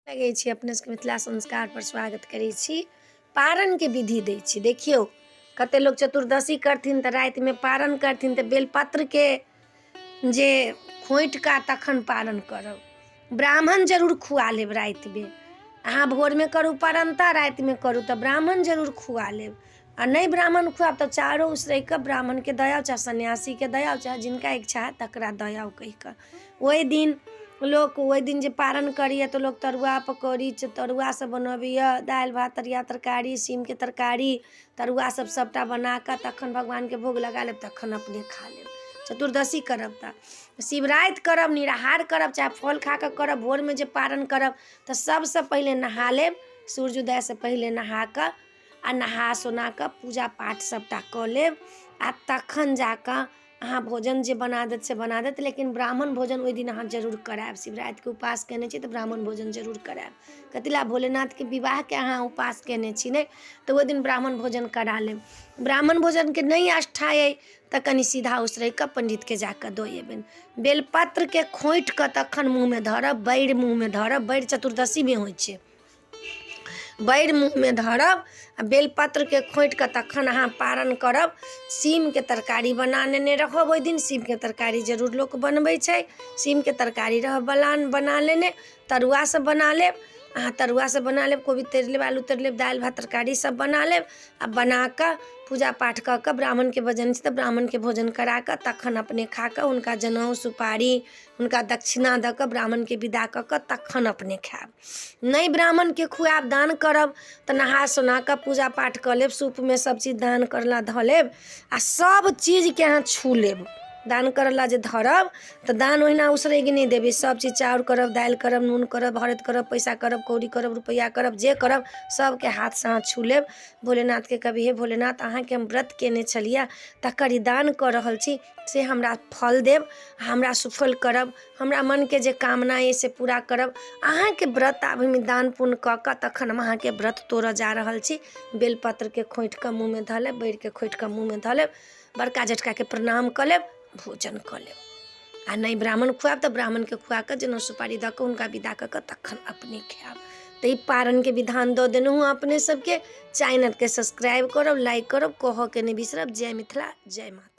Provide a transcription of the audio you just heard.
लगै छी अपने सबके मिथिला संस्कारपर स्वागत करै छी। पारनके विधि दै छी। देखियौ, कते लोक चतुर्दशी करथिन तऽ रातिमे पारन करथिन, तऽ बेलपत्रके जे खोँटि कऽ तखन पारन करब। ब्राह्मण जरूर खुआ लेब रातिमे। अहाँ भोरमे करू पारन तऽ रातिमे करू तऽ ब्राह्मण जरूर खुआ लेब। आ नहि ब्राह्मण खुआएब तऽ चारो उसरगि कऽ ब्राह्मणके दऽ आउ, चाहे सन्यासीके दऽ आउ, चाहे जिनका इच्छा हैत तकरा दऽ आउ कहि कऽ। ओहि दिन लोक, ओहि दिन जे पारन करैए तऽ लोक तरुआ पकौड़ी, तरुआ सब बनबैए, दालि भात तरिया तरकारी, सीमके तरकारी, तरुआ सब सबटा बना कऽ तखन भगवानके भोग लगा लेब, तखन अपने खा लेब। चतुर्दशी करब तऽ शिवराति करब, निराहार करब, चाहे फल खा कऽ करब, भोरमे जे पारन करब तऽ सबसँ पहिले नहा लेब। सूर्य उदयसँ पहिले नहा कऽ आ नहा सोना कऽ पूजा पाठ सभटा कऽ लेब आ तखन जा कऽ अहाँ भोजन जे बना देत से बना देत, लेकिन ब्राह्मण भोजन ओहि दिन अहाँ जरूर करायब। शिवरातिके उपास कयने छी तऽ ब्राह्मण भोजन जरूर करायब। कथी लए? भोलेनाथके विवाहके अहाँ उपास कयने छी ने, तऽ ओहि दिन ब्राह्मण भोजन करा लेब। ब्राह्मण भोजनके नहि आस्था अइ तऽ कनि सीधा उसरगि कऽ पण्डितके जा कऽ दऽ अयबनि। बेलपत्रके खोँटि कऽ तखन मुँहमे धरब, बैर मुँहमे धरब। बैर चतुर्दशीमे होइ छै। बैर मुँहमे धरब आ बेलपत्रके खोँटि कऽ तखन अहाँ पारन करब। सीमके तरकारी बना लेने रहब। ओहि दिन सीमके तरकारी जरूर लोक बनबै छै। सीमके तरकारी रहब बना लेने, तरुआ सब बना लेब अहाँ, तरुआ सब बना लेब, कोबी तरि लेब, आलू तरि लेब, दालि भात तरकारी सब बना लेब आ बना कऽ पूजा पाठ कऽ कऽ ब्राह्मणके बजेने छी तऽ ब्राह्मणके भोजन करा कऽ तखन अपने खा कऽ हुनका जनउ सुपारी, हुनका दक्षिणा दऽ कऽ ब्राह्मणके विदा कऽ कऽ तखन अपने खायब। नहि ब्राह्मणके खुआएब, दान करब तऽ नहा सोना कऽ पूजा पाठ कऽ लेब, सूपमे सभचीज दान करला धऽ लेब आ सभ चीजके अहाँ छू लेब। दान करऽ जे धरब तऽ दान ओहिना उसरगि नहि देबै। सभ चीज चाउर करब, दालि करब, नून करब, हरदि करब, पैसा करब, कौड़ी करब, रुपैआ करब, जे करब सभके हाथसँ अहाँ छू लेब। भोलेनाथके कहबै, हे भोलेनाथ, अहाँके हम व्रत कयने छलियै तकर ई दान कऽ रहल छी, से हमरा फल देब, हमरा सुफल करब, हमरा मनके जे कामना अइ से पूरा करब। अहाँके व्रत आब हम दान पुण्य कऽ कऽ तखन हम अहाँके व्रत तोड़ऽ जा रहल छी। बेलपत्रके खोँटि कऽ मुँहमे धऽ लेब, बैरके खोँटि कऽ मुँहमे धऽ लेब, बड़का जेठकाके प्रणाम कऽ लेब, भोजन कऽ लेब। आ नहि ब्राह्मण खुआएब तऽ ब्राह्मणके खुआ कऽ जनउ सुपारी दऽ कऽ हुनका विदा कऽ कऽ तखन अपने खायब। तऽ ई पारनके विधान दऽ देलहुँ हँ अपने सबके। चैनलके सब्सक्राइब करब, लाइक करब, कहऽके नहि बिसरब। जय मिथिला, जय माता।